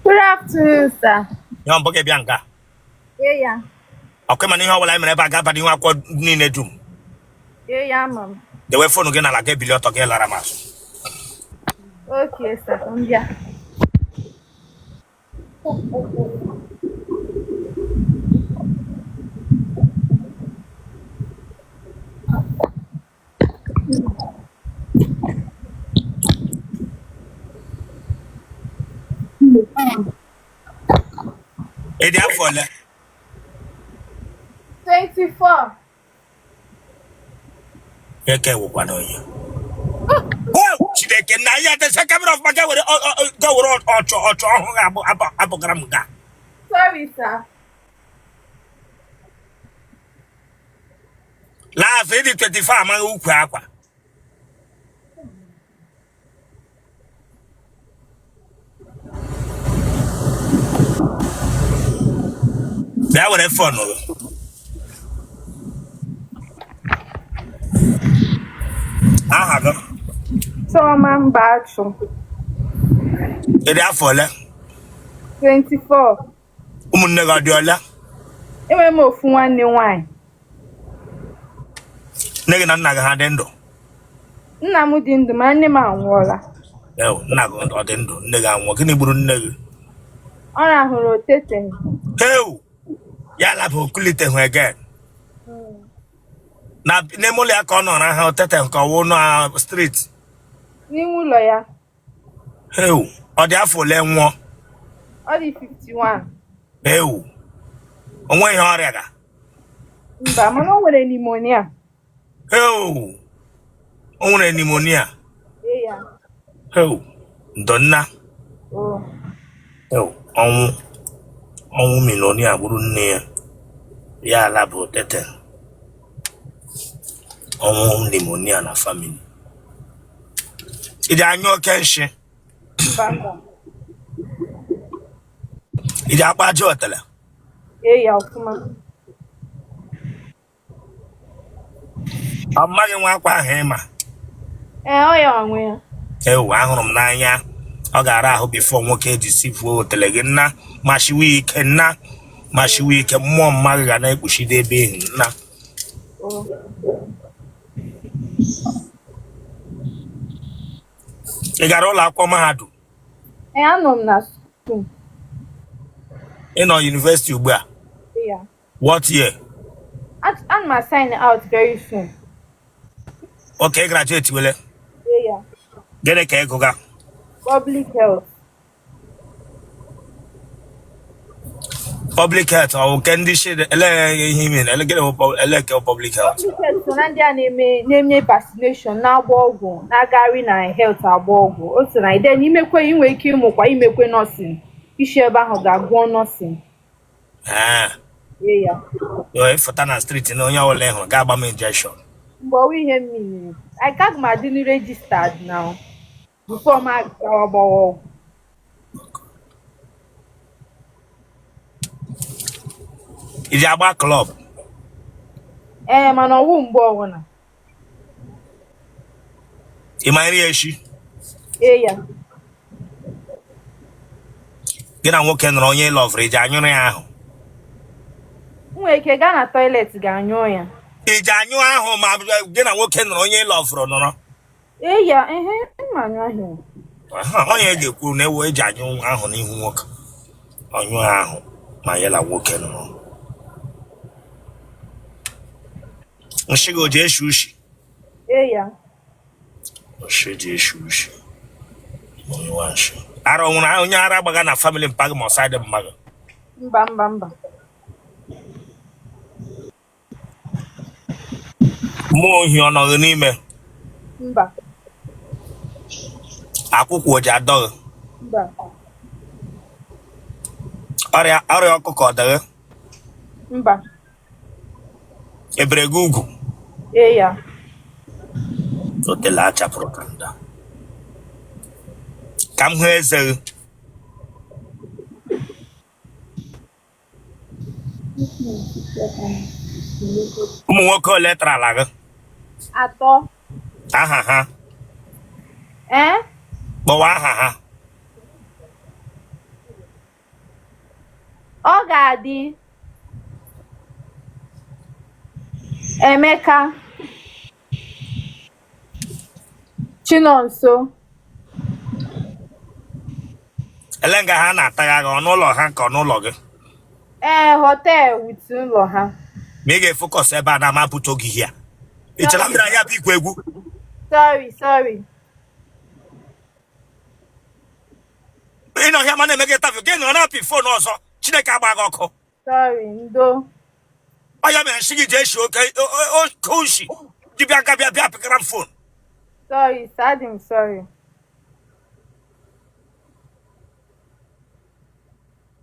Good afternoon, sir. Ihe mbụ gị bịa nga? Ee ya. Ọkwa mana ihe ọbụla anyị mere ebe a ga-aba n'ihu akwụkwọ niile dum. Ee ya, ama m. Dewe phone gị n'ala, ga ebili ọtọ gị lara m azụ. Okay, sir. M bịa. Ị dị afọ ole? 24. Eke wụkwana onye. Chineke na ya desa camera ọfụma ga were ga were ọchọ ọchọ ọhụrụ abụgara m ga. Sorry, sir. Laa azụ, ị dị 24 amaghị ukwu akwa. Bịa were phone gị. Aha gị? Chioma Mbachu. Ị dị afọ ole? 24. Ụmụnne gị ọ dị ole? Enwere m ofu nwanne nwaanyị. Nne gị na nna gị ha dị ndụ? Nna m dị ndụ ma nne m anwụọla. Ew, nna gị ọ dị ndụ, nne gị anwụọ. Gịnị gburu nne gị? Ọ rahụrụ o teteghị. Ew, ya laba o kuliteghị again? Na n'ime ụlọ ya ka ọ nọrọ ahụ o tete ka ọ wụ na street? N'ime ụlọ ya. Ew, ọ dị afọ ole nwụọ? Ọ dị 51. Ew, o nweghị ihe ọrịa ga? Mba, mana o nwere pneumonia. Ew, o nwere pneumonia? Ee ya. Ew, ndo nna. Oh. Ew, ọnwụ pneumonia gburu nne ya, ya alaba o tete. Ọnwụ pneumonia na family. Ị ji anyụ oke nshị? Mba, mba. Ị ji akpa aja otele? Ee ya, ọfụma. Ọ mma gị nwe akwa ahụ ị ma? Ee, ọ ya nwe ya. Ewu, ahụrụ m n'anya. Ọ ga-ara ahụ before nwoke eji sifuo otele gị nna, mashiwe ike nna, mashiwe ike. Mmụọ mma gị ga na-ekpuchide ebe ehi nna. Oh. Ị gara ụlọ akwụkwọ mahadum? Ee, anọ m na school. Ị nọ university ugbu a? Yeah. What year? Ana m sign out very soon. Okay, graduate wele? Yeah. Gịnị ka ị gụga? Public health. Public health ọ nke ndị shi ele ihe ime ele gịnị bụ ele nke public health? Public health so na ndị a na-eme na-enye vaccination, na-agba ọgwụ, na-agagharị na health agba ọgwụ. O so na ide n'imekwe ị nwere ike ịmụkwa imekwe nursing. Isi ebe ahụ ga-agụọ nursing. Ee. Ee ya. Ị fụta na street na onye ọbụla ị hụrụ ga-agba m injection? Mgbe ọwa ihe m mere, I ka m adịnụ registered now before m agawa gbawa ọgwụ. Ị ji agba club? Ee, mana ọwụ mgbe ọbụla. Ị ma nri eshi? Ee ya. Gị na nwoke nọrọ, onye ị loverụ, ị ji anyụrụ ya ahụ? M nwere ike gaa na toilet ga-anyụọ ya. Ị ji anyụ ahụ ma gị na nwoke nọrọ, onye ị loverụ nọrọ? Ee ya, ehe, m anyụ ahụ. Aha, onye ga-ekwu na ewu eji anyụ ahụ n'ihu nwoke, ọnyụ ahụ ma ya na nwoke nọrọ. Nshị gị o ji eshi ushi? Ee ya. Nshị ji eshi ushi. Onye nwa nshị ara, o nwere onye ara gbaga na family mpa gị ma ọ side mma gị? Mba, mba, mba. Mmụọ ohi ọ nọ gị n'ime? Mba. Akwụkwụ o ji adọ gị? Mba. Ọrịa ọkụkọ ọ dị gị? Mba. E bere gị ugwu? Ee ya. Otele achapụrụ ka nda. Ka m hụ eze gị. Ụmụ nwoke ole tarala gị? Atọ. Aha ha? Ee. Kpọwa aha ha. Ọ ga-adị Emeka, Chinonso. Ele nga ha na-atagha gị, ọ n'ụlọ ha ka ọ n'ụlọ gị? Ee, hotel with ụlọ ha. Ma ị ga-efocus ebe a na-amapụta oge ihe a. Ị chere m bịara ya bụ igwu egwu? Sorry, sorry. Ị nọ ọhịa ma na-eme gị interview, gị nọ na-apị phone ọzọ. Chineke agba gị ọkụ. Sorry, ndo. Ọ ya mere nshi gị ji eshi oke oke ushi ji bịa ga bịa bịa pịkara m phone. Sorry, sir, adị m sorry.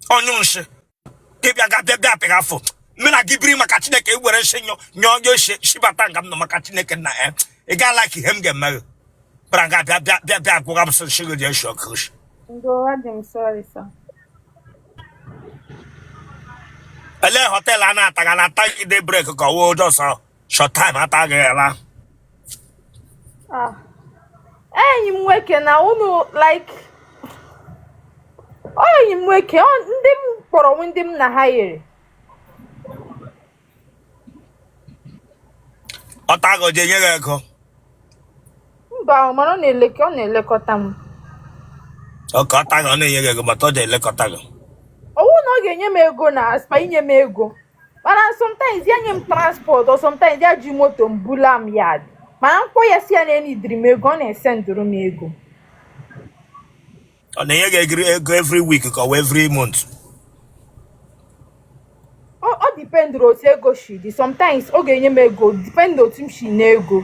Ọnyụ nshi gị bịa ga bịa bịa pịga phone. Mme na gị biri maka Chineke i were nshi nyọ nyọ nyọ shi shibata nga m nọ maka Chineke na ya ị ga like ihe m ga-eme gị bara nga bịa bịa bịa bịa gwụga m sị nshi gị ji eshi oke ushi. Ndo, adị m sorry, sir. Ele hotel a na-ataga na-ata gị day break ka ọ wụ just short time ata gị ala? Ah. Enyi m nwoke na unu like ọ enyi m nwoke ọ ndị m kpọrọ nwe ndị m na ha yiri. Ọ taa gị, o ji enye gị ego? Mba, mana ọ na-elekọta m. Okay, ọ taa gị, ọ na-enye gị ego, but ọ ji elekọta gị. Ọwụ na ọ ga-enye m ego na aspa inye m ego, mana sometimes ya nye m transport or sometimes ya ji moto m bula m yard, mana m kpọọ ya si ya na enidiri m ego, ọ na-esendụrụ m ego. Ọ na-enye gị ego every week ka ọ wụ every month? Ọ dependụrụ otu ego shi dị. Sometimes ọ ga-enye m ego depend otu m shi na ego,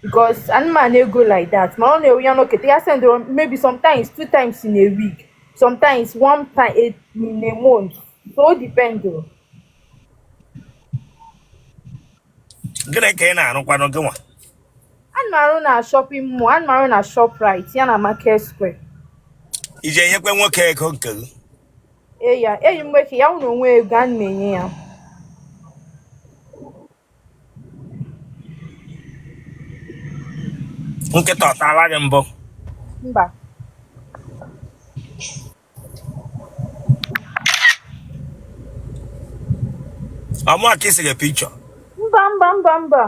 because anụmanụ ego like that, mana ọ na-enwe ya n'okete ya sendụrụ maybe sometimes two times in a week, sometimes one time in a month, so o dependụrụ. Gịnị ka ị na-arụkwanụ gị nwa? Ana m arụ na shopping mall, ana m arụ na Shoprite ya na Market Square. Iji enyekwe nwoke ego nke gị? Ee, ya enyi m nwoke ya nwere onwe ego, ana m enye ya. Nkịta ọ taala gị mbụ? Mba. Ọ mụa ka i sege picture? Mba, mba, mba, mba.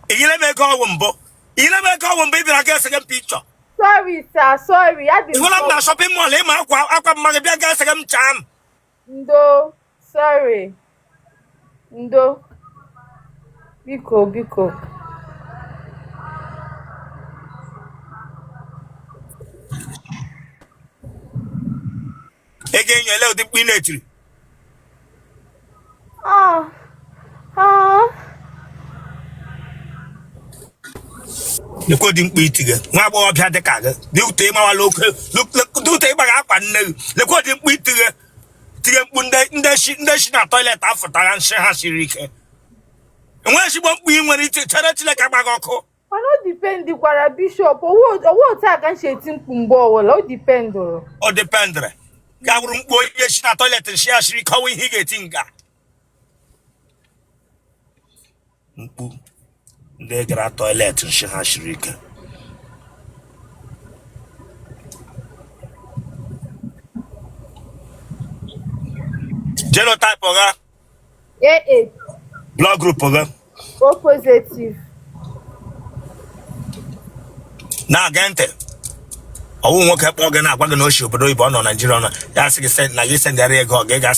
I nyere m ego ọgwụ mbụ? I nyere m ego ọgwụ mbụ ị bịara ga esege m picture? Sorry, sir, sorry. Adị Ị m hụla m na sorry. shopping mall ịma akwa akwa mma gị bịa ga esege m chaa m. Ndo, sorry. Ndo. Biko, biko. Ego enyo ele ụdị mkpu ị na-etiri? Ah. Ah. Lekwa ụdị mkpu iti gị nwa agbọghọbịa dị ka gị dị ụtọ ịmawala oke dị ụtọ ịgbaga akwa nne gị. Lekwa ụdị mkpu iti gị tinye mkpu ndị shi na toilet afụtara nshi ha siri ike. Enweghị ezigbo mkpu ị nwere iti chere Chineke agba gị ọkụ. Mana o dipendikwara, Bishop, owu otu a ka m si eti mkpu mgbe ọwụla, o dipendụrụ. O dipendịrị ga wụrụ mkpu onye shi na toilet nshi ya siri ike ọwụ ihe ị ga-eti nga mkpu ndị gara toilet nshi ha siri ike. Genotype gị? AA. Blood group gị? O positive. Na-age ntị, ọwụ nwoke kpọọ gị na-agwa gị na o si obodo oyibo, ọ nọ Naijiria, ọ nọ ya sị gị send na gị sendịara ego ọ gị ga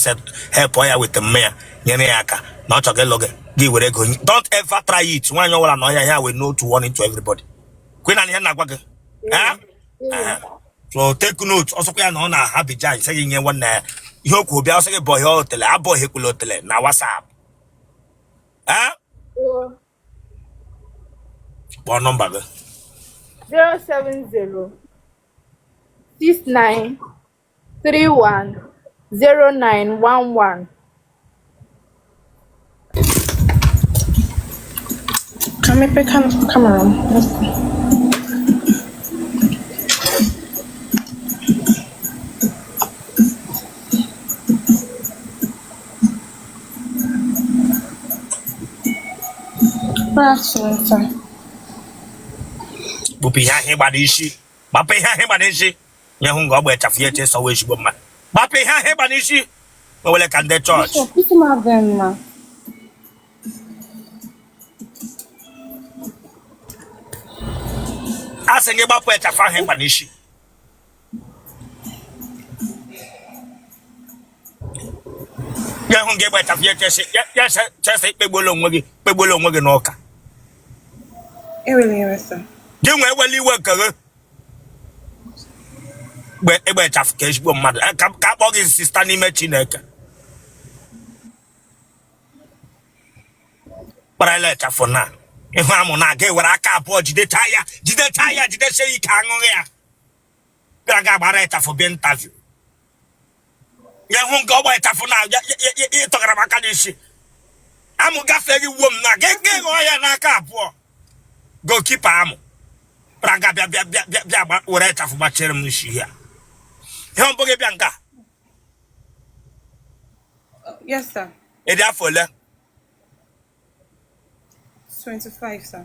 help ya weta mme ya nyere ya aka na ọ chọrọ ịlụ gị, gị were ego. Don't ever try it. Nwaanyị ọbụla na ọya ya wee note warning to everybody kwe na ihe na-agwa gị. Eh? Eh. So take note. Ọsọkwa ya na ọ na Abidjan sị gị nye nwanne ya ihe okwu bịa ọsọ gị bọhie otele abọhiekwula otele na WhatsApp. Eh? Kpọọ nọmba gị. 070 69 31 0911. Ka mepee camera m. Good afternoon, sir. Bupụ ihe ahụ ịgbada isi. Gbapụ ihe ahụ ị gba n'isi. Nye hụ nga ọ gba ịchafụ ya eche sọwa ezigbo mmadụ. Gbapụ ihe ahụ ị gba n'isi. Mewele ka ndị chọọchị. Bishop, isi m abịa mma. A sị gị gbapụ ịchafụ ahụ ị gba n'isi. Ya hụ nga ị gba ịchafụ ya chesị ya chesị ikpegbuola onwe gị n'ụka. Ewela iwe, sir. Gị nwee ewela iwe nke gị. Ị gba ịchafụ ka ezigbo mmadụ ka a kpọọ gị sista n'ime Chineke. Kparala ịchafụ na ịhụ amụ na-aga ewere aka abụọ jidecha ya jidecha ya jidesie ike aṅụghị ya bịa ga agbara ịchafụ bịa interview ya hụ nke ọ gba ịchafụ na ịtọgara m aka n'isi amụ gafee gị wuo m na gị gị ghọọ ya n'aka abụọ goalkeeper amụ bịara nga bịa bịa bịa bịa bịa were ịchafụ gbachere m n'isi ya ihe mbụ gị bịa nga. Yes, sir. Ị dị afọ ole? 25, sir.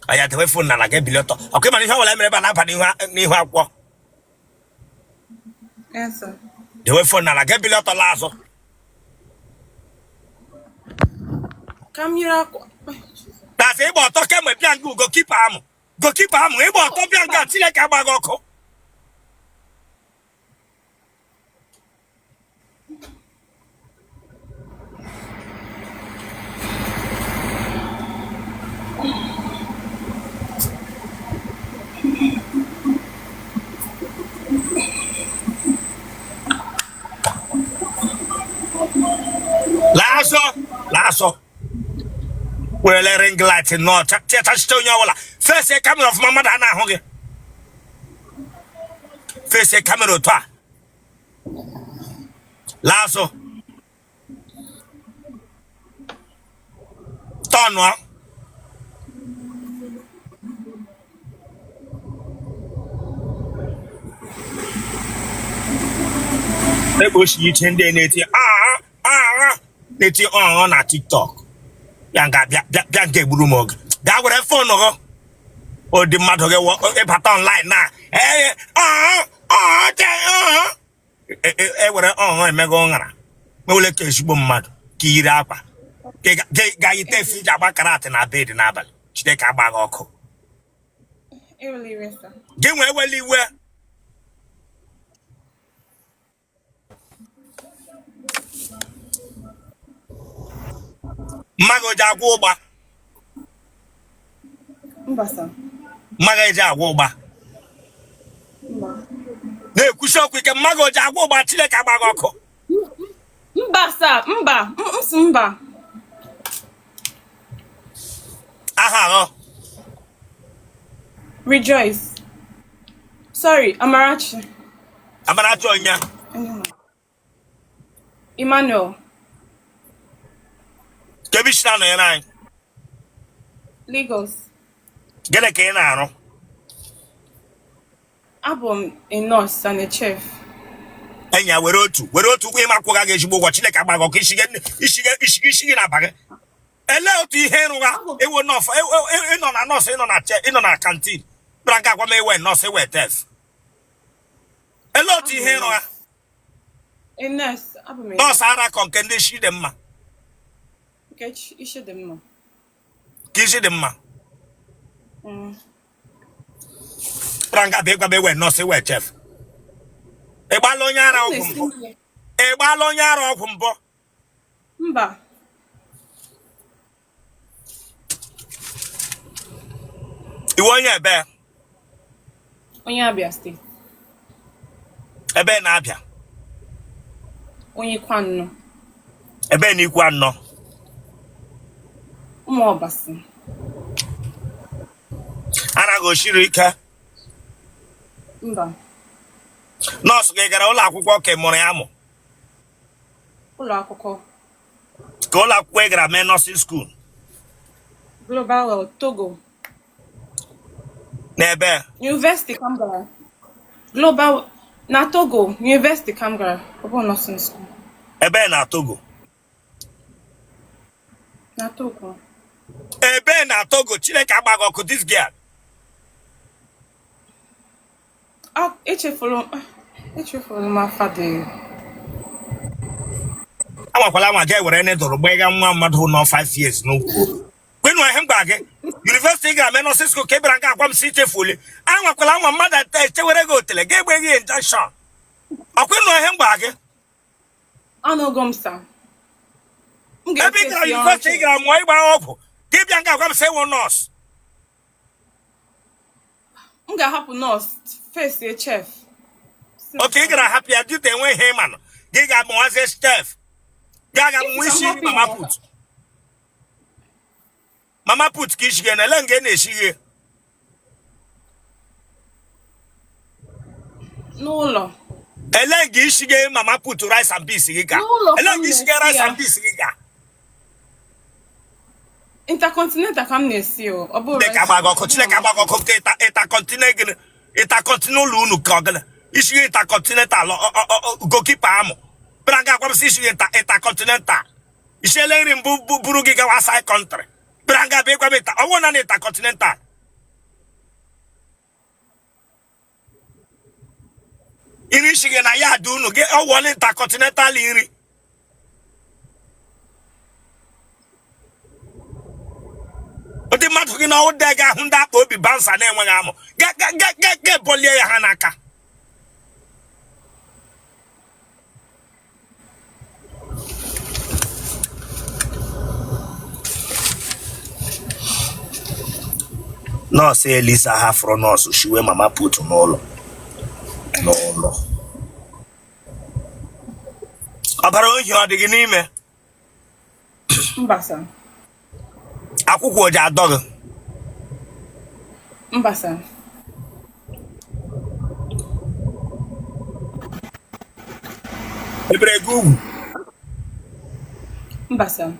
Aya dewe phone n'ala gị bili ọtọ ọkụ ịmara ihe ọbụla mere ebe a na-aba n'ihu akwụkwọ. Yes, sir. Dewe phone n'ala gị bili ọtọ laa azụ. Ka m yiri akwa. Na-asị ịgba ọtọ kemgbe bịa nga goalkeeper amụ goalkeeper amụ ịgba ọtọ bịa nga Chineke agba gị ọkụ. Laa azụ laa azụ werele ring light nọ chachite onye ọbụla face camera ọfụma mmadụ a na-ahụ gị face camera otu a laa azụ tọnụọ ebe o si iche ndị na-eti aa aa na-eti ọọ na TikTok bịa nga bịa bịa bịa nga egburu m oge bịa were phone gị ụdị mmadụ gị ịbata online na ee ọọ ọọ te ọọ ewere ọọ emego ṅara mewele ka ezigbo mmadụ ka yiri akwa ga yite efe iji agba karate na bed n'abalị Chineke agba gị ọkụ. Gị nwee ewela iwe. Mma gị ji agwa ụgba? Mba, sir. Mma gị ji agwa ụgba? Mba. Na-ekwusi okwu ike mma gị ji agwa ụgba Chineke agba gị ọkụ. Mba, sir. Mba. M sị mba. Aha ahụ? Rejoice. Sorry, Amarachi. Amarachi onye? Emmanuel. Kebe isi na-anọnyere anyị? Lagos. Gịnị ka ị na-arụ? Abụ m a nurse and a chef. Enyi ya were otu were otu ụkwụ ịma akwụghị gị ezigbo ụgwọ Chineke agba gị ọkụ isi gị isi gị na-aba gị. Elee otu ihe ịrụgha ịwụ nọọsụ ịnọ na nọọsụ ịnọ na ịnọ na canteen bịara nga agwa m ewe nọọsụ ewe chef. Elee otu ihe ịrụgha? Nọọsụ arakọ nke ndị isi dị mma. Ka isi dị mma. Bịara nga bịa ịgwa m ewe nọọsụ ewe chef. Ị gbaala onye ara ọgwụ mbụ? Ị gbaala onye ara ọgwụ mbụ? Mba. Ị wụ onye ebe? Onye Abia steeti. Ebe na Abia? Onye Ikwuano. Ebe na Ikwuano? Ụmụọbasị. Ara gị o shiri ike? Mba. Nọọsụ gị gara ụlọ akwụkwọ ka ị mụrụ ya amụ? Ụlọ akwụkwọ. Ka ụlọ akwụkwọ ị gara mee nursing school? Global World Togo. N'ebe? University ka m gara. Global na Togo, University ka m gara. Ọ bụ nursing school. Ebe na Togo? Na Togo. Ebe na Togo? Chineke agba gị ọkụ this girl. Echefuru m, echefuru m afa dị. Anwakwala anwa ga ewere needle gbega nwa mmadụ nọ 5 years n'ukwu. Kwenụ ihe m gwara gị. University ị gara mee nursing school ka ị bịara nga agwa m si ichefuole. Anwakwala anwa mmadụ echewere gị otele ga egbe gị injection. Ọkwa ịnụ ihe m gwara gị. Anụgo m, sir. M Ebe ị gara ga-efesi ọrụ university ị chef. gara mụọ ịgba ọgwụ ka ị bịa nga agwa m sị ịwụ nọọsụ. M ga-ahapụ nọọsụ face chef. Okay, ị gara hapụ ya dịta enwe ihe ịmanụ gị ga-amụwazie chef gị aga mụọ isi nri mama put mama put ka isi gị na ele nga ị na-esi gị N'ụlọ. Ele nga isi gị mama put rice and beans gị ka N'ụlọ ka ele m nga isi gị na-esi rice ya. and beans gị ka Intercontinental ka m na-esi o. Ọ bụrụ Chineke agba gị ọkụ. Chineke agba gị ọkụ ka ịta ịta gịnị ịta kọntine ụlọ unu ka ọ gịnị isi gị intercontinental goalkeeper amụ bịara nga agwa m sị isi gị intercontinental isiele nri mbụ buru gị gawa outside country bịara nga bịa gwa m ịta ọwụ na intercontinental nri isi gị na ya dị unu gị ọwụọla intercontinental nri. Ndị mmadụ gị na ọwụ dị ga ahụ ndị akpa obi bouncer na-enweghị amụ ga ebolie ya ha n'aka. Nọọsụ Elisa hafụrụ nọọsụ shiwe mama put n'ụlọ n'ụlọ. Ọbara ohi ọ dị gị n'ime? Mba, sir. Akwụkwọ o ji adọ gị? Mba, sir. Ebere gị ugwu? Mba, sir.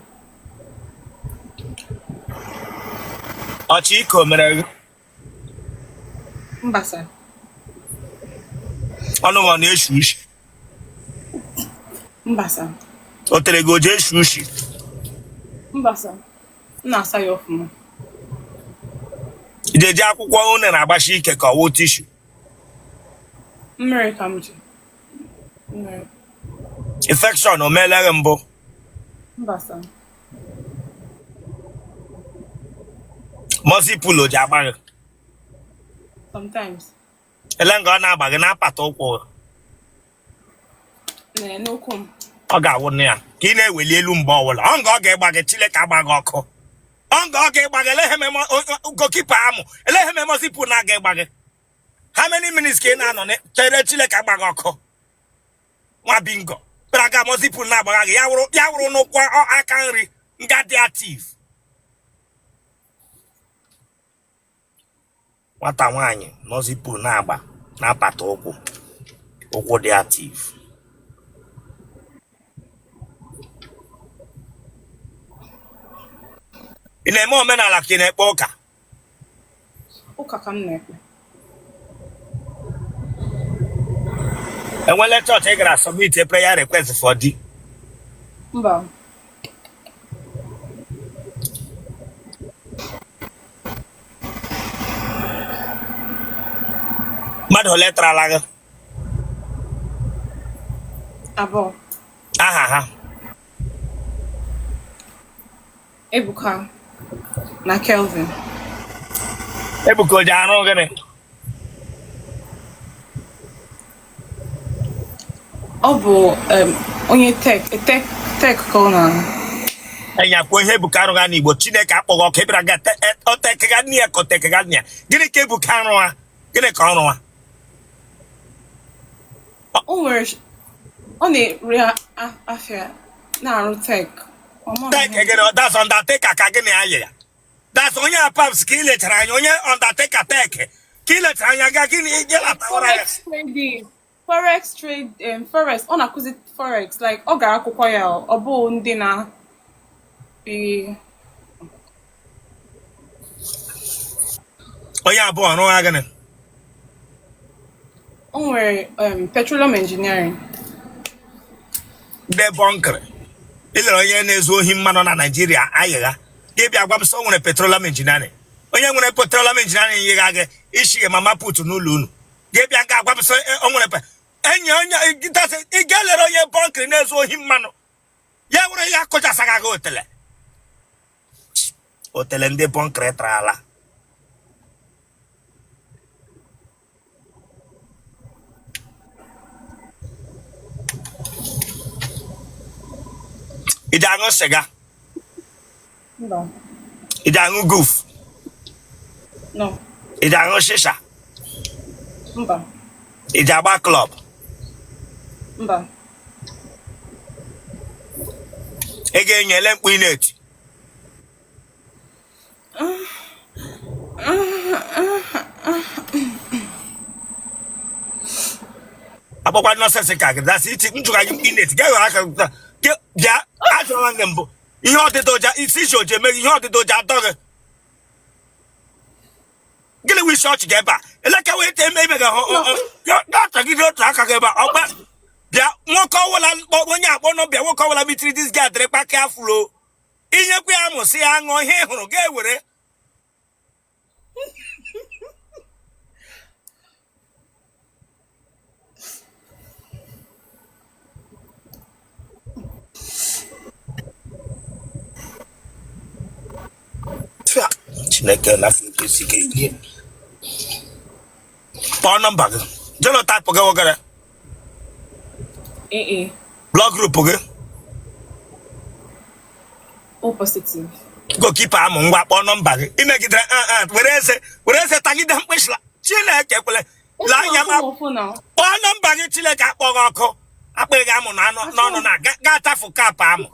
Ọchị iko mere gị? Mba, sir. Ọnụ ọ na-eshi ushi? Mba, sir. O tere gị oji eshi ushi? Mba, sir. M na-asa ya ọfụma. Ị ji akwụkwọ unere agbashi ike ka ọ wụ tissue? Mmiri ka m ji. Mmiri. Infection o meela gị mbụ? Mba, sir. Muscle pull o ji agba gị? Sometimes. Ele nga ọ na-agba gị na-apata ụkwụ? N'ụkwụ m. Ọ ga-awụ na ya ka ị na-eweli elu mgbe ọbụla ọ nga ọ ga-ịgba gị. Chineke agba gị ọkụ. Ọ nga ọ ga-ịgba gị. Eleghị m goalkeeper amụ, eleghị m muscle pull na-aga ịgba gị. How many minutes ka ị na-anọ chere Chineke agba gị ọkụ? Nwa bingo bịara ga muscle pull na-agbagha gị, ya wụrụ n'ụkwụ aka nri nga dị active. Nwata nwaanyị muscle pull na-agba na-apata ụkwụ, ụkwụ dị active. Ị na-eme omenala ka ị na-ekpe ụka? Ụka ka m na-ekpe. Enwele chọọchị ị gara submit a prayer request for di? Mba. Mmadụ ole tarala gị? Abụọ. Aha ha? Ebuka na Kelvin. Ebuka o ji arụ gịnị? Ọ bụ onye tech tech tech ka ọ na-arụ. Enyakwuo ihe Ebuka arụgha n'Igbo. Chineke akpọghị ọkụ ịbịara ga otekega nne ya ka otekega nne ya. Gịnị ka Ebuka arụgha? Gịnị ka ọ rụgha? O nwere ọ na-ere afịa na-arụ tech. Tech gịnị? That's undertaker ka gịnị ayị ya. That's onye apams ka ị lechara anya, onye undertaker tech ka ị lechara anya ga gịnị ị latawara ya. Forex trading, forex trade, forex, ọ na-akụzi forex, like ọ gara akwụkwọ ya, ọ bụ ndị na Onye abụọ rụgha gịnị? O nwere petroleum engineering. Ndị bọnkịrị ilere onye na-ezu ohi mmanụ na Naịjirịa ayịgha gị bịa gwa m sị o nwere petroleum engineering. Onye nwere petroleum engineering yigha gị isi gị mama put n'ụlọ unu gị bịa nga. Ga-agwa m sị o nwere enyi onye ị ga-elere onye bọnkịrị na-ezu ohi mmanụ ya were ya kụchasaga gị otele otele ndị bọnkịrị tara ala. Ị ji aṅụ sịga? Mba. Ị ji aṅụ guf? No. Ị ji aṅụ shisha? Mba. Ị ji agba club? Mba. Ị ga-enyele mkpu ị na-eti. Akpọkwa nonsense ka gị dasị iti njụga gị mkpu ị na-eti ga-ewere aka bịa ajụrụla gị mbụ ihe ọdịda ụja isi isi oji eme gị ihe ọdịda ụja atọ gị gịnị wụ isi ọchị gị ebe a eleka wee te eme ime gị ga-atagide otu aka gị ebe a ọgba bịa nwoke ọwụla onye akpọ nọ bịa nwoke ọwụla mitiri this guy dịrịkpa careful o inyekwa ya amụ sị ya ṅụọ ihe ị hụrụ ga-ewere. Chineke na isi gị kpọọ nọmba gị, genotype gị wogara? AA. Blood group gị? O positive. Goalkeeper amụ ngwa kpọọ nọmba gị imegidere were eze were eze tagide mkpịsịla Chineke ekwele lee anya ma kpọọ nọmba gị Chineke akpọghị ọkụ akpịrị gị amụ n'ọnụ na ga-atafu kapụ amụ.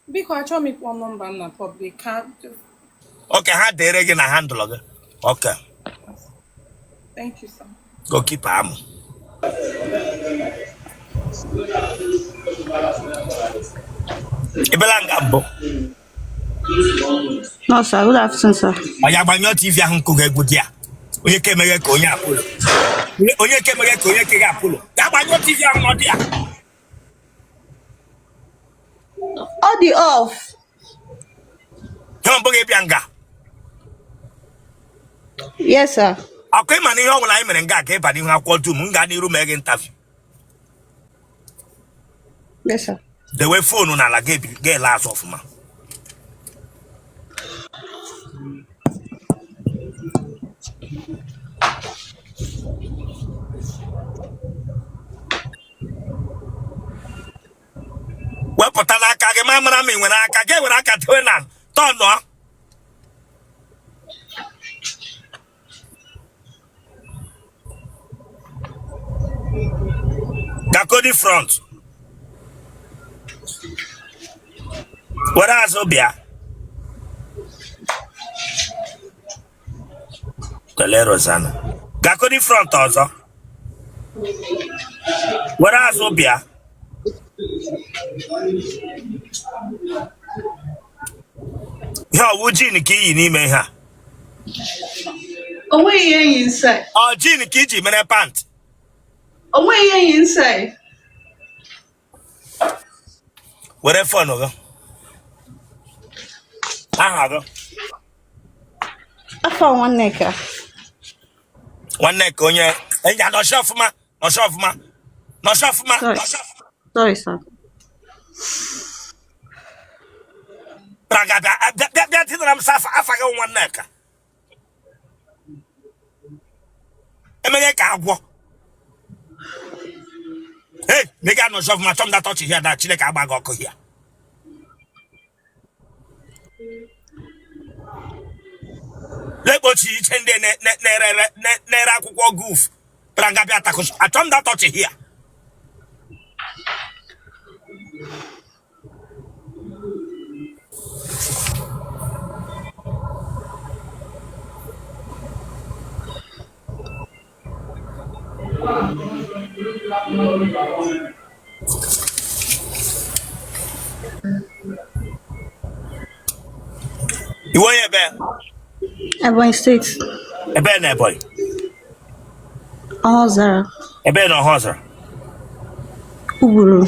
Biko achọghị m ịkpọ nọmba m na public ka. Okay, ha dere gị na handle gị. Okay. Thank you, sir. Goalkeeper amụ. Ị bịala nga mbụ? No, sir. Good afternoon, sir. Onye agbanyụọ TV ahụ nkụ ga-egwu di ya. Onye ka emeghe ka onye apụlụ. Onye ka emeghe ka onye ka ga-apụlụ. Ya agbanyụọ TV ahụ n'ọdị ya. Ọ dị off. Ihe mbụ gị bịa nga? Yes, sir. Ọkwa ịma na ihe ọ bụla anyị mere nga ka ịba n'ihu akwụkwọ dum m gaa n'iru mee gị interview. Yes, sir. Dewe phone n'ala ga-ele azụ ọfụma. Wepụta n'aka gị ma mara ma ị nwere aka gị were aka dewe na tọnụọ. Gakodi front were azụ bịa kelee Rosanna. Gakodi front ọzọ were azụ bịa ihe ọ wụ jean ka i yi n'ime ihe a? O nweghị ihe m yi inside. Ọ jean ka i ji mere pant? O nweghị ihe m yi inside. Were phone gị, aha gị? Afa Nwanneka. Nwanne ka onye enyi nọchi ọfụma nọchi ọfụma nọchi ọfụma. Sorry. Sorry, sir. Bịa bịa bịa bịa tinara m sị afa gị Nwanneka emeghe ka agwọ. Hey, mega nọchi ọfụma chọm that touch here na Chineke agba gị ọkụ here. Lekpochi iche ndị na-ere akwụkwọ guf bịara nga bịa takụchi achọ m that touch here. Ị wụ onye ebe? Ebonyi State. Ebe na Ebonyi? Ọhazara. Ebe na Ọhazara? Uburu.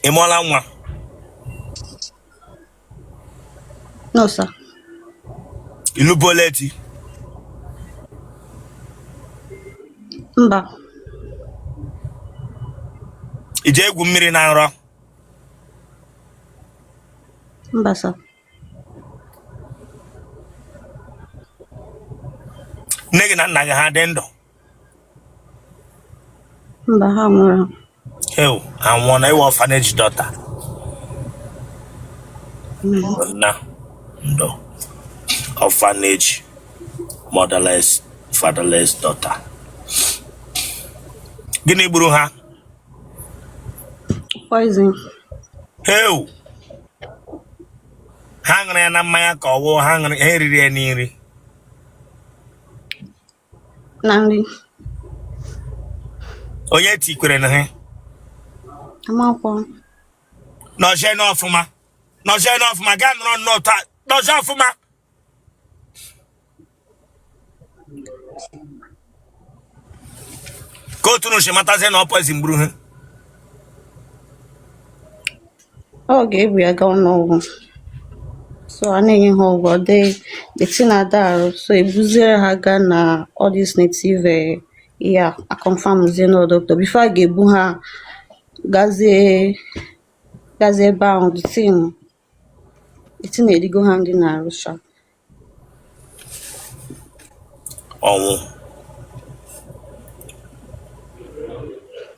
Ị mụọla nwa? No, sir. Ị lụbuola di? Mba. I ji egwu mmiri na nrọ? Mba, sir. Nne gị na nna gị ha dị ndụ? Mba, ha nwụrụ. Ew, anwụọ na ị wụ orphanage daughter. Na ndụ orphanage, motherless, fatherless daughter. Gịnị gburu ha? Poison. Ew, ha ṅụrụ ya na mmanya ka ọ wụ ha ṅụrụ ha eriri ya n'nri? Na nri. Onye tikwere na ha? Amakwa. Nọzie n'ọfụma, nọzie n'ọfụma, gaa nọrọ nnọọ taa, nọzie ọfụma. Ka otu unu si matazie na ọ poison gburu ha? Ọ ga-ebu ya gaa ụlọọgwụ. So a na-enye ha ọgwụ, ọ dị the thing ada arụ, so ebuziere ha gaa na all this native ihe a aconfirmzie na doctor before a ga-ebu ha gazie gazie ebe ahụ the thing erigo ha nri n'arụ sha. Ọnwụ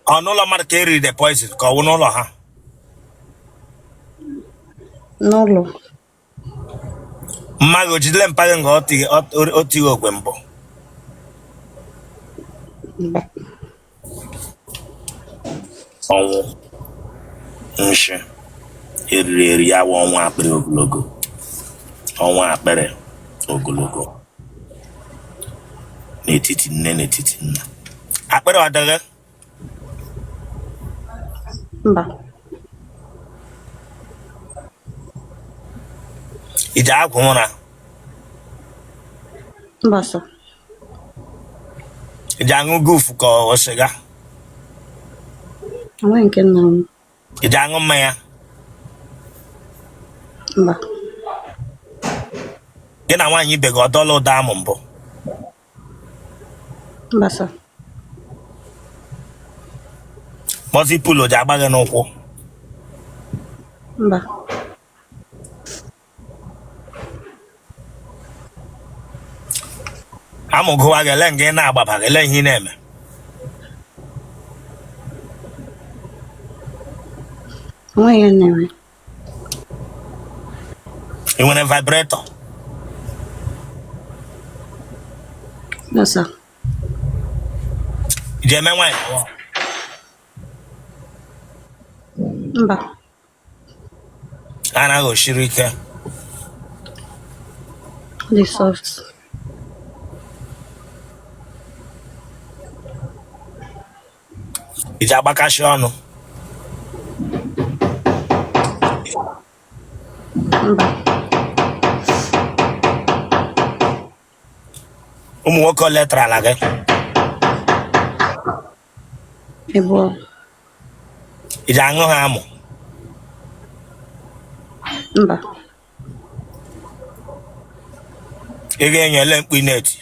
ọ n'ụlọ mmadụ ka eriri the poison ka ọ wụ n'ụlọ ha? N'ụlọ. Mma gị o jidere mpa gị nga o tighi okwe mbụ? Mba. Ọnwụ nshi eriri eri ya wụ ọnwụ akpịrị ogologo, ọnwụ akpịrị ogologo n'etiti nne, n'etiti nna. Akpịrị ọ dịghị? Mba. I ji agwụ ụra? Mba, sir. I ji aṅụ gufu ka ọ sịga? Enweghị nke nna m. I ji aṅụ mmanya? Mba. Gị na nwaanyị ibe gị ọ dọla ụda amụ mbụ? Mba, sir. Multiple o ji agba gị n'ụkwụ? Mba. Amụ gụwa gị, ele nga ị na-agbaba gị, ele ihe ị na-eme? Enweghị ihe na-eme. Ị nwere vibrator? No, sir. I ji eme nwaanyị? Mba. Anaghị osiri ike? Ọ dị soft. I ji agbakashi ọnụ? Mba. Ụmụ nwoke ole tarala gị? Ịbụọ. I ji aṅụ ha amụ? Mba. Ị ga-enye ele mkpu ị na-eti?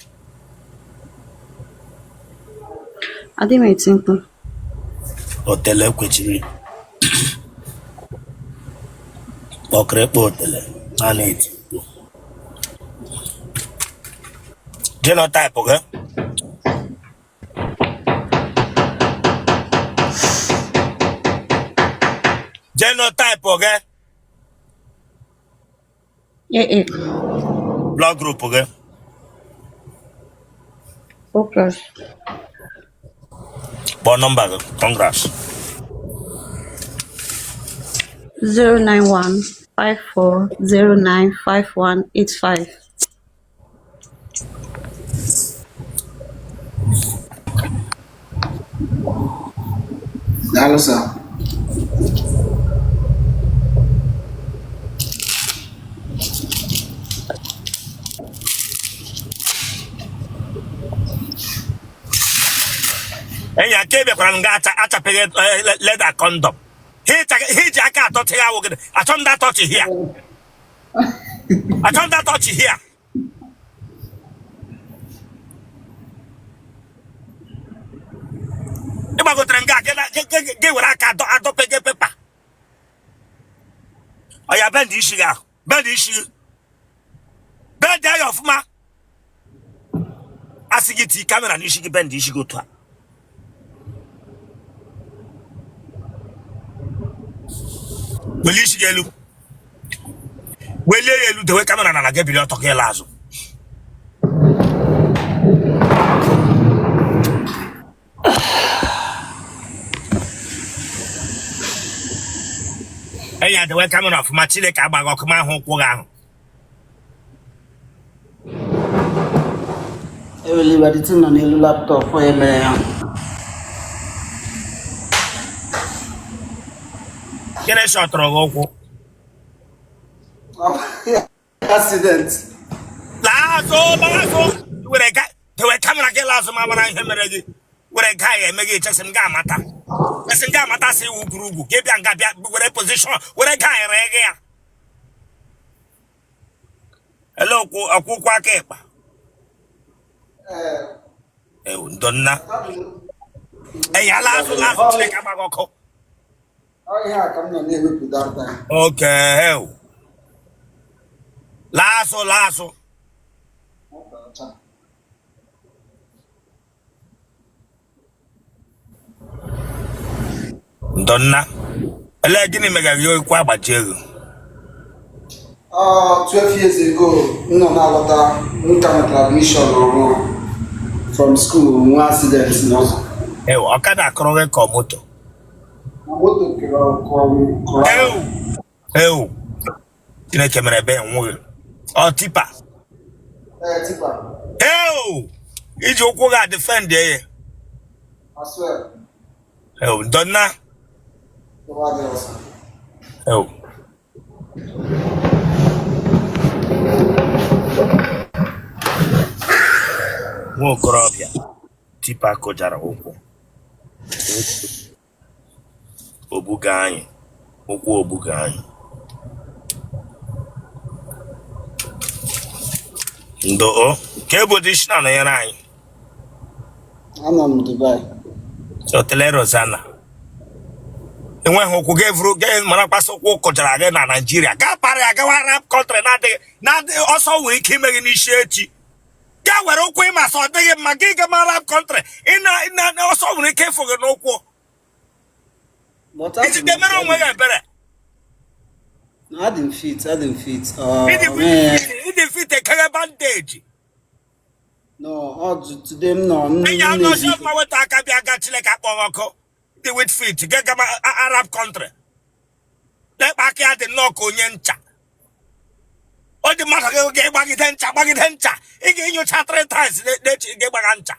Adị m eti mkpu. Otele kwechiri kpọkịrịkpọ otele a na-eti mkpu. Genotype gị? Genotype gị? AA. Blood group gị? O plus. Kpọọ nọmba gị. Congrats. 091 54 09 51 85. Daalụ sir. Enyi aka ebekwara m nga achapeghị leather condom. Ha iji aka atọchị ya awụ gịnị? Achọ m that touch here. Achọ m that touch here. Gị were aka adọpege paper. Oya, bend isi gị ahụ, bend isi gị, bend ya ọfụma. Asị gị tii camera n'isi gị, bend isi gị otu a. Welie isi gị elu, welie ya elu, dewe camera na gị, bili ọtọ gị la azụ. Enyi ya, dewe camera ọfụma. Chineke agbaghị ọkụ ma ahụ ụkwụ gị ahụ. Eweli iwe, the thing nọ n'elu laptop onye mere ya. Gịnị shọtụrụ gị ụkwụ? Accident. Laa azụ, laa azụ. Were ga dewe camera gị, laa azụ ma mara ihe mere gị. Were ga ya eme gị chesị m ga amata, esi m ga amata sị iwu gwuru ugwu gị bịa nga bịa were position were ga ere gị ya. Ele ụkwụ ọkwụkwọ aka ịkpa. Ewu, ndo nna enyi, ala azụ, laa azụ. Chineke agbaghị ọkụ. Ọ ihe a ka m nọ na-ewepụ that time. Oke ewu, laa azụ, laa azụ. Ọ dị ọcha. Ndo nna, ele gịnị megara gị okwu agbaji ego? Ọ 12 years ago m nọ na-alọta, m ka nwetara admission ọhụrụ from school, nwe accident n'ụzọ. Ewu, ọkada akụrụ gị ka ọ moto? Na moto kụrụ kụrụ. Ewu, ewu, Chineke mere ebe nwụghị. Ọ tipper? Ee, tipper. Ewu, iji ụkwụ gị adefend ya? I swear. Ewu, ndo nna. Ụwa dị ọsọ. Ewu, nwa okorobịa tipper kụjara ụkwụ, ogbuga anyị ụkwụ, ogbuga anyị. Ndo o ka ebe ụdị isi na-anọnyere anyị. Anọ m Dubai. Otele Rosanna, enweghị ụkwụ gị vụrụ gị mara kpasa ụkwụ kụjara gị na Naijiria gaa para ya gawa Arab country na-adịghị na-adịghị ọsọ nwere ike ime gị n'isi echi. Gaa were ụkwụ ịmasị ọ dịghị mma gị gama Arab country ị na ọsọ nwere ike ịfụ gị n'ụkwụ. But iji ga-emere onwe gị ebere. Adị m fit, adị m fit. Ịdị Mee ịdị fit, ekeghe bandage. No, ọ today m nọ m enyi anụ na-ezu ọsọ ike. ma weta aka bịa ga Chineke akpọghị ọkụ dị with fit gị gama Arab country lekpa aka ya dị nnọọ ka onye ncha. Ọ dị mmadụ gị ga-agbagide ncha, gbagide ncha, ị ga-enyocha three times n'echi gị gbaga ncha.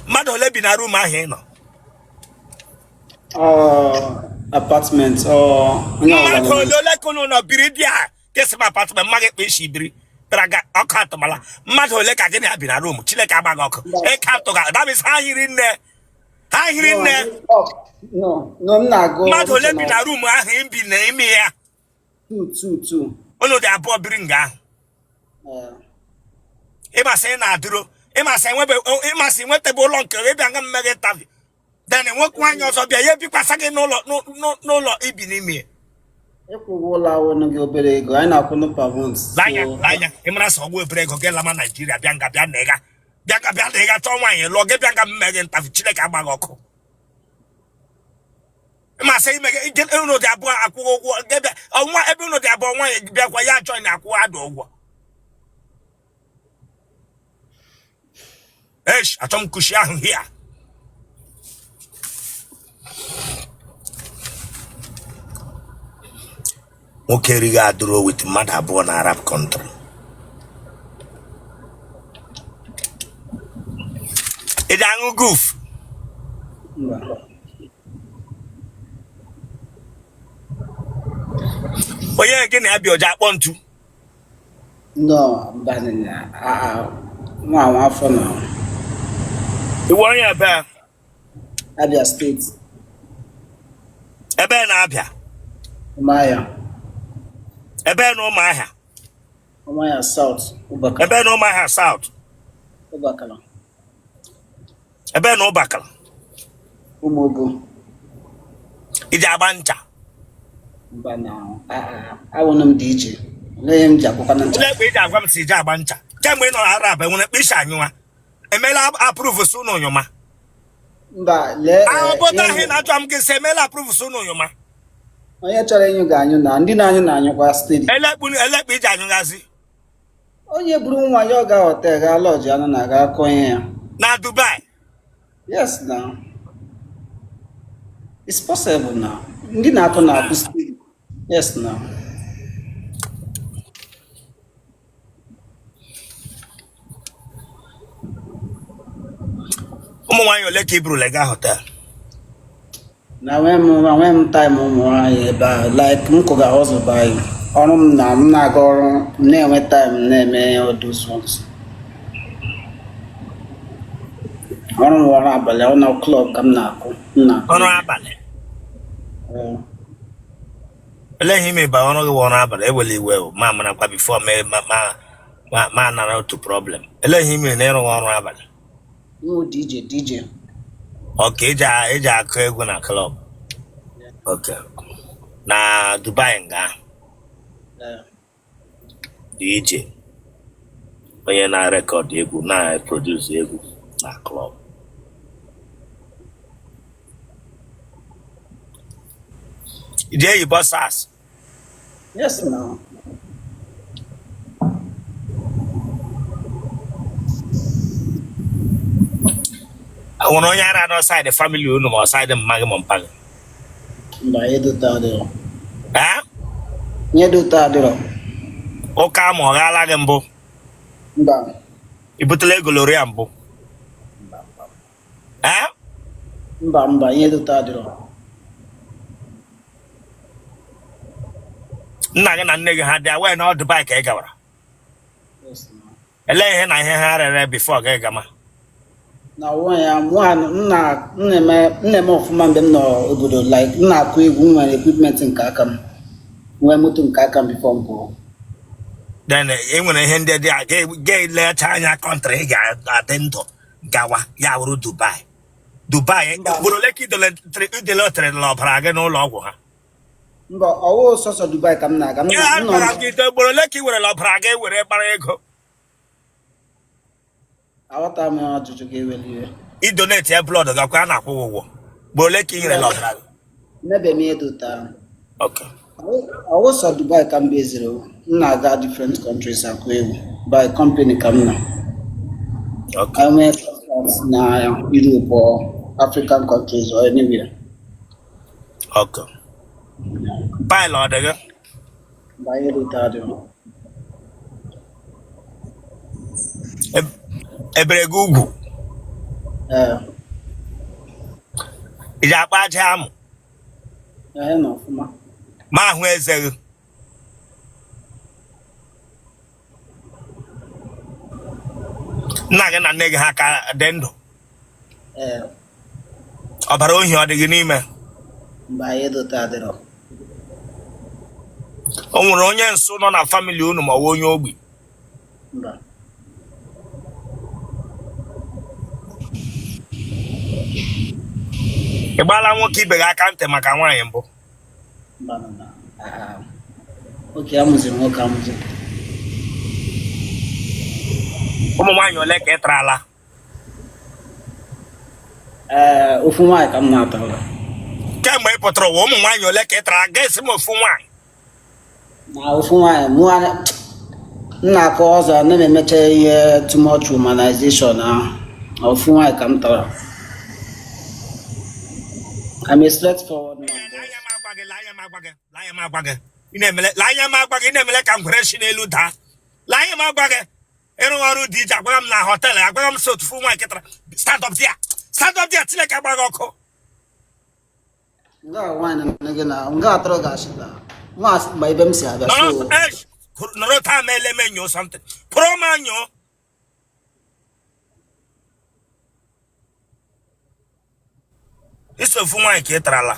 Mmadụ ole bi na room ahụ ị nọ? Ọ apartment, ọ onye ọbụla Mmadụ nọ. ole ka unu nọ biri dị a kesị m apartment mma gị kpa isi biri bịara ga ọkụ atụmala. Mmadụ ole ka gị na ya bi na room? Chineke agbaghị ọkụ ịka atụga that means ha hiri nne, ha hiri nne. No, m na-agụ. Mmadụ ole bi na room ahụ ị bi n'ime ya? Two, two, two. Unu dị abụọ biri nga ahụ? Ee. Ịmasị ị na-adịro, ịmasị enwebe, ịmasị nwetebe ụlọ nke gị bịa nga mmeghe tavi, then nwekwa anya ọzọ bịa ya ebikwasa gị n'ụlọ n'ụlọ ibi n'ime ya. Ịkwụ ụgwọ ụlọ awụ gị obere ego anyị na-akwụnụ per month. L'anya So l'anya, ị mara sọ ọgwụ ebere ego gị lama Naijiria bịa nga bịa na ịga bịa nga bịa na ịga chọọ nwaanyị lụọ gị bịa nga mmeghe ntavi. Chineke agbaghị ọkụ. Ịmasị ime gị unu dị abụọ akwụghị ụgwọ gị bịa ọnwa ebe unu dị abụọ nwaanyị bịakwa ya achọ na akwụ ada ụgwọ. Esh, achọ m kushi ahụ hia. Nwoke erighị adụrụ with mmadụ abụọ na Arab country. Ị ji aṅụ guf? Mba. Onye gị na ya bịa oji akpọ ntu? No, mba, nwa nwa afọ na. Iwe onye ebe? Abia State. Ebe na-abịa? Ụmụahịa. Ebe na Ụmụahịa? Ụmụahịa South, Ụbaka. Ebe na Ụmụahịa South? Ụbakala. Ebe na Ụbakala? Ụmụogo. I ji agba ncha? Mba na awụnụ m DJ. Olee ihe m ji akwụkwọ na ncha? Olee mgbe ị ji agwa m si iji agba ncha? Kemgbe ị nọ na Arab enwere mkpịsị anyụwa emela approve sị ụnụ nyụma? Mba, lee. Obodo ahụ na-ajụ m gị sị emela approve sị ụnụ nyụma? Onye chọrọ ịnyụ ga-anyụ na ndị na-anyụ na-anyụkwa steady. Elekpu iji anyụghazi? Onye buru nwa ya ọ gaa hotel gaa lodge anụ na gaa kọnye ya. Na Dubai? Yes now. It's possible now. Ndị na-akụ na-akụ steady. Yes now. Ụmụ nwaanyị ole ka i burule gaa hotel? Na enwe m time ụmụ nwaanyị ebe a, like m kụga hustle by ọrụ m na m na-aga ọrụ m na-enwe time na-eme all those ones. Ọrụ m ọrụ abalị, ọ na club ka m na-akụ m na-akụ. Ọrụ abalị? Olee ihe ime ba ọrụ gị wụ ọrụ abalị? Ewela iwe o, ma marakwa before ma nara otu problem. Olee ihe ime na ịrụ ọrụ abalị? M wụ DJ DJ. Okay, eji akụ egwu na club. Okay, na Dubai nga DJ, onye na-record egwu, na-produce egwu na club. Iji eyi boxers? Yes now. Nwere onye ara nọ side family unu ma ọ side mma gị ma mpa gị? Mba, ihe dị otu adịrọ. Ee? Ihe dị otu adịrọ. Ụka ma ọ ghala gị mbụ? Mba. I butela gonorrhea mbụ? Ee? Mba mba, ihe dị otu adịrọ. Nna gị na nne gị ha dị aware na ọ Dubai ka ị gawara? Elee ihe na ihe ha rere before gị gama? Na nwa ya mụ m na-eme ọfụma mgbe m nọ obodo, like m na-akụ egwu, m nwere equipment nke aka m, nwee moto nke aka m before m pụọ. Then e nwere ihe ndị dị a ga-elecha anya country ị ga-adị ndụ gawa, ya wụrụ Dubai. Dubai, ugboro ole ka i donaterela ọbara gị n'ụlọ ọgwụ ha? Mba, ọwụ sọsọ Dubai ka m na-aga. Ugboro ole ka ị werela ọbara gị were gbara ego? Aghọta m ajụjụ gị, ewela iwe. I donate ya blood gakwa, a na-akwụ gị ụgwọ. Ugboro ole ka ị nyerela ọbara gị? Mebe m ihe dị otu ahụ. Okay. Ọwụ sọ Dubai ka m beziri, m na-aga different countries akụ egwu by company ka m nọ. Okay. Enwee contracts na Europe or African countries or anywhere. Okay. Pile ọ dị gị? Mba, ihe dị otu adịrọ. Ebere gị ugwu? Ee. Ị ji akpa aja amụ? Ee, na ọfụma. Ma ahụ eze gị? Nna gị na nne gị ha ka dị ndụ? Ee. Ọbara ohi ọ dị gị n'ime? Mba, ihe dị otu adịrọ. O nwere onye nsụ nọ na family unu ma ọ bụ onye ogbi? Mba. Ị gbaala nwoke ibe gị aka ntị maka nwaanyị mbụ? Mba, mba. Oke amụziri nwoke amụzi. Ụmụ nwaanyị ole ka ị tarala? Ee, ofu nwaanyị ka m na-atala. Kemgbe ị pụtara ụwa, ụmụ nwaanyị ole ka ị tara? Ga-esi m ofu nwaanyị. Na ofu nwaanyị mụ m na-akọ ọzọ na m emecha ihe too much womanization ahụ. Na ofu nwaanyị ka m tara. I'm a straightforward man. Lee anya m agwa gị, lee anya m agwa gị, lee anya m agwa gị. Ị na-emele, lee anya m agwa gị, ị na-emele ka ngwere si n'elu daa. Lee anya m agwa gị, ịrụ ọrụ dị iche, agwaghị m na hotel, agwaghị m sị otu nwaanyị kịtara. Stand up there, stand up there, Chineke agba gị ọkụ. Nga nwaanyị na gị na nga atọrọ gị asị na nwa asị mgbe ebe m si abịa so Nọrọ taa ma ele m enyo something. Pụrụ m anyụ. Ị sị ofu nwaanyị ka ị tarala?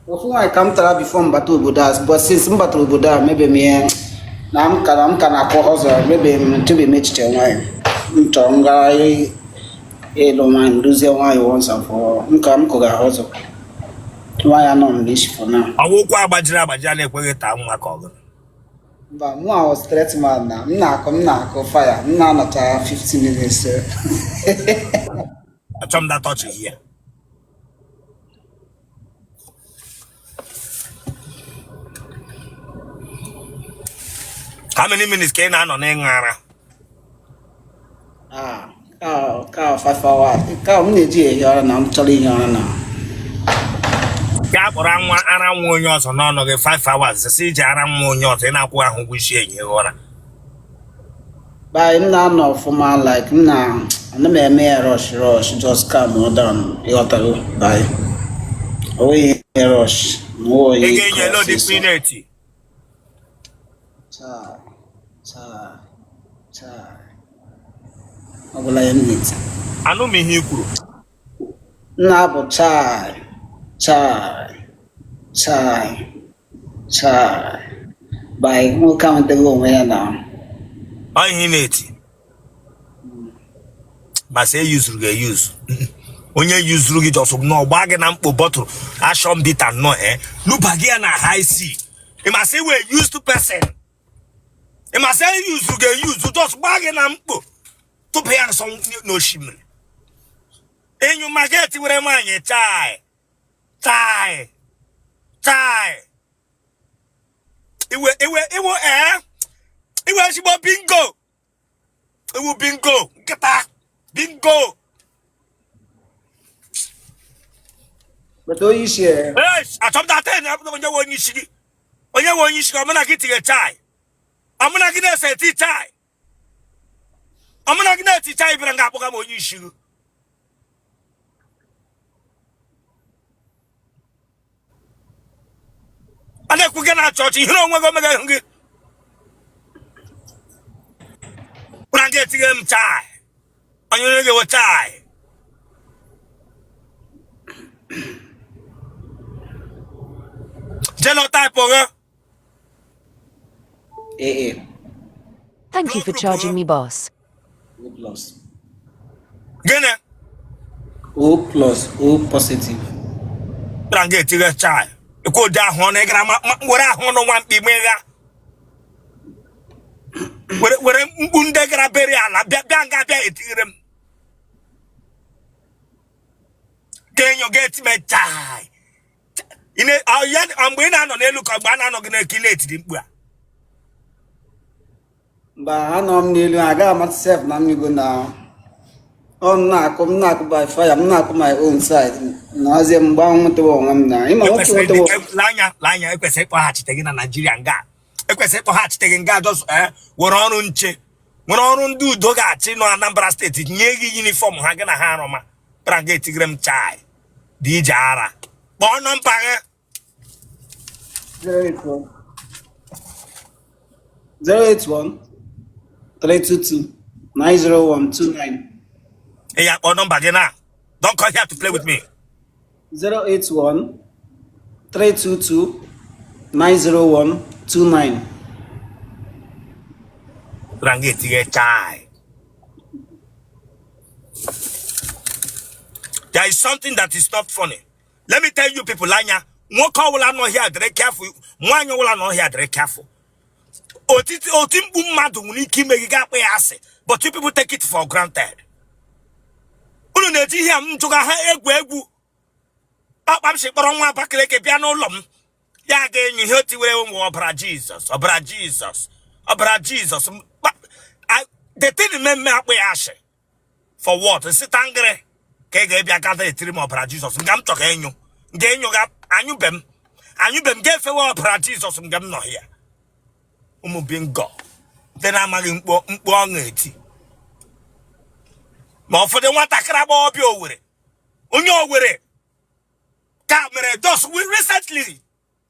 Ofu nwaanyị ka m tara before m bata obodo a, but since m batara obodo a mebe m ihe Na m ka na-akụ ọzọ, ebe m tụbe m echiche nwaanyị. M chọrọ m gara ịlụ nwaanyị, dozie nwaanyị once and for all. M ka m kụga ọzọ. Nwaanyị anọ m n'isi for now. Ọwụ ụkwụ agbajiri agbaji a na-ekweghị taa nwa ka ọ gụrụ? Mba, mụ ahụ straight man na m na-akụ fire, m na-anọcha 50 minutes. Achọ m that touch here. How many minutes ka ị na-anọ n'ịṅụ ara? Ah, ka 5 hours. Ka m na-eji ehi ụra na m chọrọ ihi ụra na. Gaa kpọrọ nwa ara nwa onye ọzọ n'ọnụ gị 5 hours, si iji ara nwa onye ọzọ, ị na-akwụ ahụ ụgwọ isi enyi gị ụra. Bye, m na-anọ ọfụma, like m na ana m eme ya rush rush, just calm down, ịghọtago? Bye. O nweghị ihe rush, o Ị nweghị ga-enye ihe lodi ọsịsọ. pineti. Chai, chai, chai. Ọ bụla ya m na-eti. Anụ m ihe i kwuru. M na-abụ chai, chai, chai, chai. Bye, nwoke ahụ dịghị onwe ya na. Ọ ihe ị na-eti masị eyuzuru gị eyuzu, onye yuzuru gị just nọ gbaa gị na mkpo bottle Action Bitter nnọọ, nuba gị ya na high sea. Ị masị iwe used to person, ị masị eyuzuru gị eyuzu, just gbaa gị na mkpo, tụpụ ya nsọ n'osimiri, enyu ma gị etiwere nwaanyị chai chai chai. Iwe iwe iwe, iwe ezigbo bingo, iwu bingo, nkịta bingo. But onye isi Ee, achọpụta ten. Onye nwe onye isi gị? Onye nwe onye isi gị? Ọmụna gị tinye chai, ọmụna gị na-ese eti chai, ọmụna gị na-eti chai, bịara nga akpọga m onye isi gị. A na-ekwu gị na chọọchị ihere onwe gị, omega ihu gị gwara gị etinye m chai, onye onye ga-ewe chai. Genotype gị? AA. Thank you for charging me, boss. O plus. Gịnị? O plus, O positive. Bịara nga etinye chai, ekwu ụdị ahụ ọnụ ị gara were ahụ ọnụ nwa mkpi megha, were mkpu ndị gara beri ala, bịa bịa nga bịa etinyere m ga-enyo ga-etime chai. Ọ mgbe ị na-anọ n'elu ka mgbe a na-anọ gị n'eke, ị na-etiri mkpu a? Mgbe anọ m n'elu, agaghị amasị sef na mmego na ọ m na-akụ by fire, m na-akụ my own side na ọzie mgbe ahụ nwetawa onwe m na ịma nwoke Ekwesịrị nwetawa. Lee anya, lee anya, ekwesịrị ịkpọghachite gị na Naijiria nga, ekwesịrị ịkpọghachite gị nga, just were ọrụ nche, nwere ọrụ ndị udo ga-achị nọ Anambra Steeti, nye gị uniform ha, gị na ha arụma. Bịara nga etigere m chai dị ije ara. Kpọọ nọmba gị. 081 081 322 901 29. Ị ya kpọọ nọmba gị na, don't come here to play with me. 081 322 901 29. Bịara nga etinye chai. There is something that is not funny. Let me tell you people, anya nwoke ọbụla nọ here dịrị careful, nwaanyị ọbụla nọ here dịrị careful. Otiti oti mkpu mmadụ nwere ike ime gị gaa akpọ ya asị, but you people take it for granted. Unu na-eji ihe a m jụga ha egwu egwu. Ọkpa m si kpọrọ nwa Abakaliki bịa n'ụlọ m, ya ga-enyo ihe o tiwere ụmụ, ọbara Jizọs, ọbara Jizọs, ọbara Jizọs. The thing mmemme akpụ ya asị for what? Sita ngịrị ka ị ga-ebịa gada etiri m ọbara Jizọs nga m chọga enyo nga enyo ga anyụbe m, anyụbe m ga-efewe ọbara Jizọs nga m nọ ya. Ụmụ bingo ndị na-amaghị mkpu mkpu ọṅụ eti, ma ụfọdụ nwatakịrị agbọghọbịa Owere, onye Owere ka mere just we recently,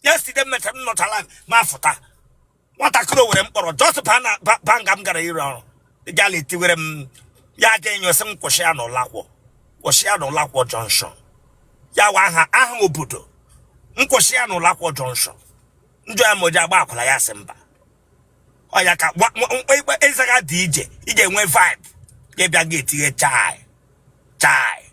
yesterday, mechara m nọchala ma fụta nwatakịrị Owere m kpọrọ just ba na ba nga m gara ịrụ ọrụ gala etiwere m ya ga-enyo, sị m kwụsị ya n'ụlọ akwụkwọ, kwụsị ya n'ụlọ akwụkwọ junction, ya wa aha aha obodo m, kwụsị ya n'ụlọ akwụkwọ junction. Njọ ya ma o ji agba akwụla, ya sị mba. Ọ ya ka ịzaga dị ije, ị ga-enwe vibe. Gị bịa gị etinye chai chai.